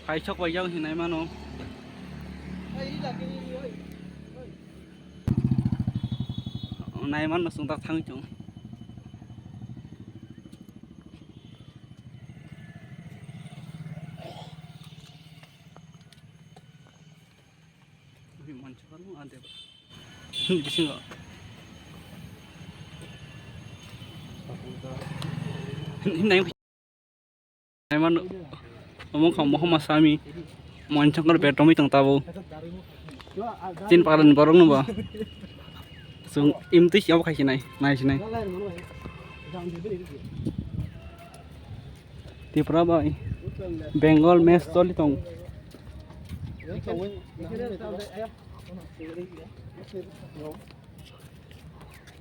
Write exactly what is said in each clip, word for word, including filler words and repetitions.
Thaisok bai yang hinai mano. Nai mano sung tak thang chung. Manchukar mo ante. Bisingo. Hinai. Naiman, omo kha mohoma sami, moinsongkor betomwi tong tabo. Chin paran borok no ba. Sung imtwi si obo khai sinai, nai sinai. Tripura bai Bengal match choli tong.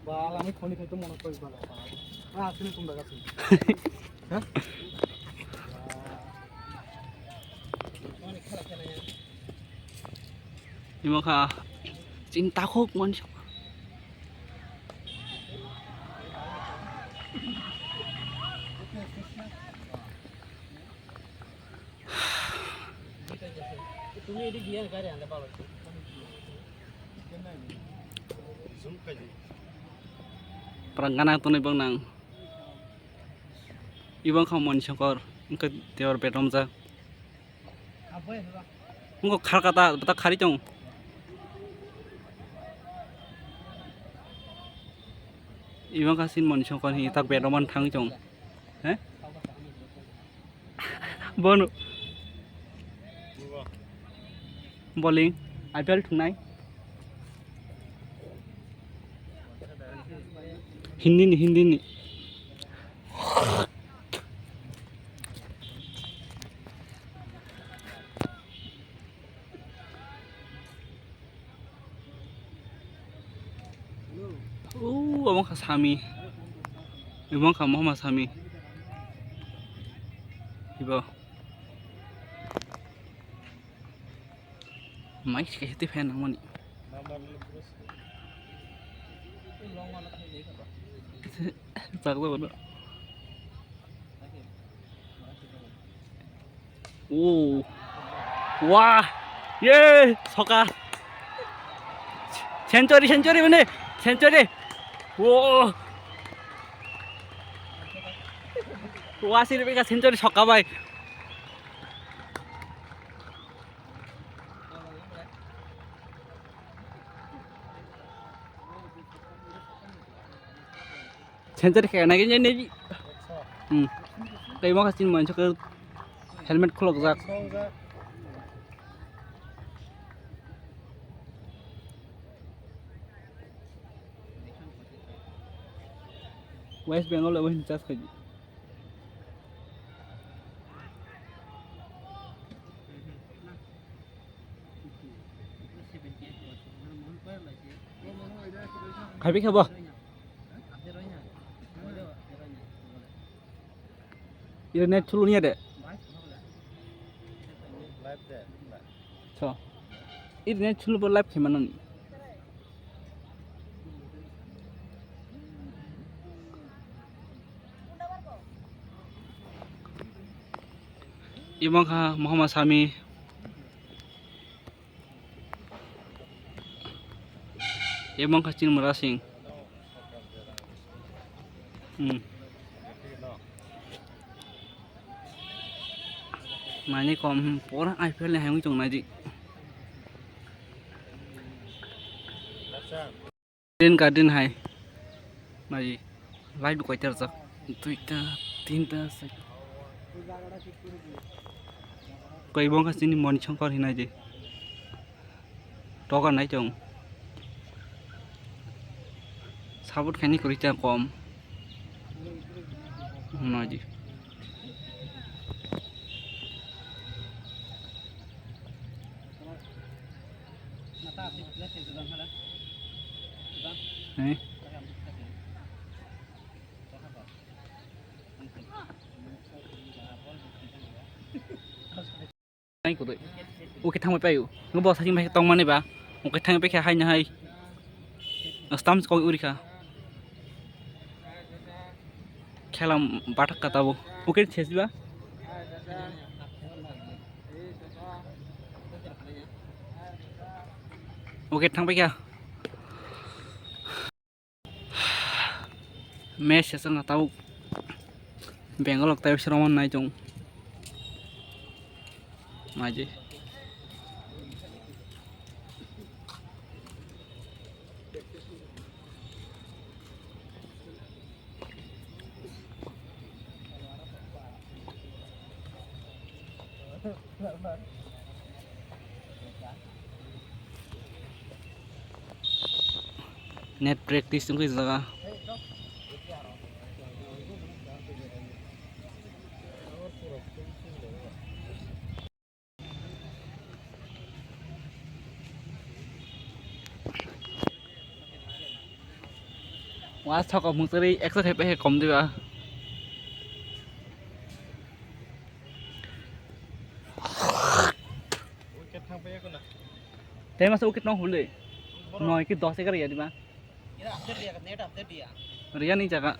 Ba, ala mai khoni khai to mono koi bala. Ah, sini tum daga sini. Ha? Imo kha chin takhuk mansi. Prang gana tonwi bang nang. Ibang kha moni songkor, wngkha tei oro betomjak. Wngkha kharkata, bata khari tong. Ibang kha sin moni songkor hi tak betomani thangwi tong. He? Bono. Bowling, I P L thungnai. Hindi ni, Hindi ni. Ooh, omo kha sami. Omo kha mohoma sami. Ibo. Mai se kaisa tei fan nangmani. Chak jabo no. Oh. Wah. Ye, soka. Century, century mane. Century. Oh. Wah, sini beka century soka bai. Century khe nai nai nai. Hmm. Tei mo khasin mo helmet khulok jak. West Bengal abo hin chas khaji. Khai bai khe bo. Iro net thulu niya de. So. Iro net thulu bo live khe mano ni. Imo kha Muhammad Sami. Imo kha Chinmura Singh. Hmm. Mani kom, hmm, pura I P L ni hayung chong nai di. Rain Garden hai. Nai, light dukai ter jak. Duita, tinta, se. Koi bong ka sini moni chongkor hinai di. Toga nai chong. Sabut khani kuri ta kom. Nai di. Hei. Nai kudui. Oke thangbai paio. Ngo bo sajing bai tongmani ba. Oke thangbai khe hai na hai. Stam kok uri kha. Khela bathak ka tabo. Oke ses ba. Oke, thang paikha. Match se chwng tabuk Bangalore tei Sroman nai chwng. Maji. Net practice wngkha jaga. Wa sokok mukjagwi ekso thep he kom diba. Tei masa wicket no hule. Noi ki dos egar ya diba. Riya ni jaga.